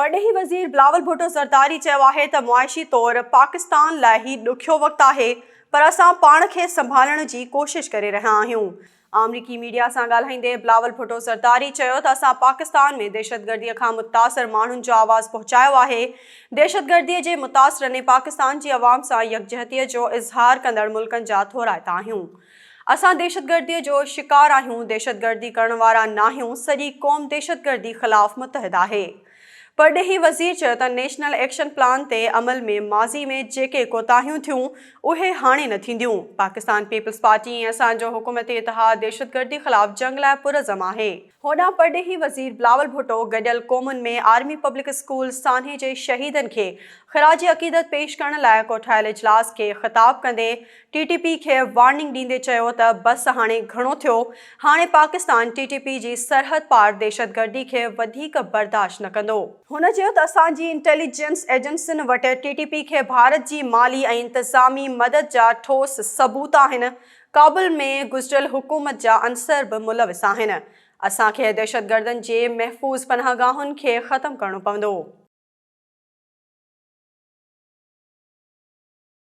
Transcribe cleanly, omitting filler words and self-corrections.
پرڏيهي وزير بلاول ڀٽو زرداري چيو آهي ته معاشي طور پاڪستان لاء هي ڏکيو وقت آهي پر اسان پاڻ کي سنڀالڻ جي ڪوشش ڪري رهيا آهيون. آمريڪي ميڊيا سان ڳالهائيندي بلاول ڀٽو زرداري چيو ته اسان پاڪستان ۾ دهشتگردي کان متاثر ماڻهن جو آواز پهچايو آهي، دهشتگردي جي متاثرن ۽ پاڪستان جي عوام سان يڪجهتي جو اظهار ڪندڙ ملڪن جا ٿورائتا آهيون. اسان دهشتگردي جو شڪار آهيون، دهشتگردي ڪرڻ وارا ناهيون، سڄي قوم دهشتگردي خلاف متحد آهي. پرڏيهي وزير چيو ته نيشنل ايڪشن پلان تي عمل ۾ ماضي ۾ جيڪي ڪوتاهيون ٿيون اهي هاڻي نه ٿينديون، پاڪستان پيپلز پارٽي ۽ اسان جو حڪومتي اتحاد دهشتگردي خلاف جنگ لاء پرعزم آهي. هوڏانهن پرڏيهي وزير بلاول ڀٽو گڏيل قومن ۾ آرمي پبلڪ اسڪول سانحي جي شهيدن کي خراج عقيدت پيش ڪرڻ لاء ڪوٺايل اجلاس کي خطاب ڪندي ٽي ٽي پي کي وارننگ ڏيندي چيو ته بس هاڻي گهڻو ٿيو، هاڻي پاڪستان ٽي ٽي پي جي سرحد پار دهشتگردي کي وڌيڪ برداشت نه ڪندو. هن چيو ته اسان جي انٽيليجنس ايجنسين وٽ ٽي ٽي پي کي ڀارت جي مالي ۽ انتظامي مدد جا ٺوس ثبوت آهن، ڪابل ۾ گذريل حڪومت جا عنصر به ملوث آهن، اسان کي دهشتگردن جي محفوظ پناهگاهن کي ختم ڪرڻو پوندو.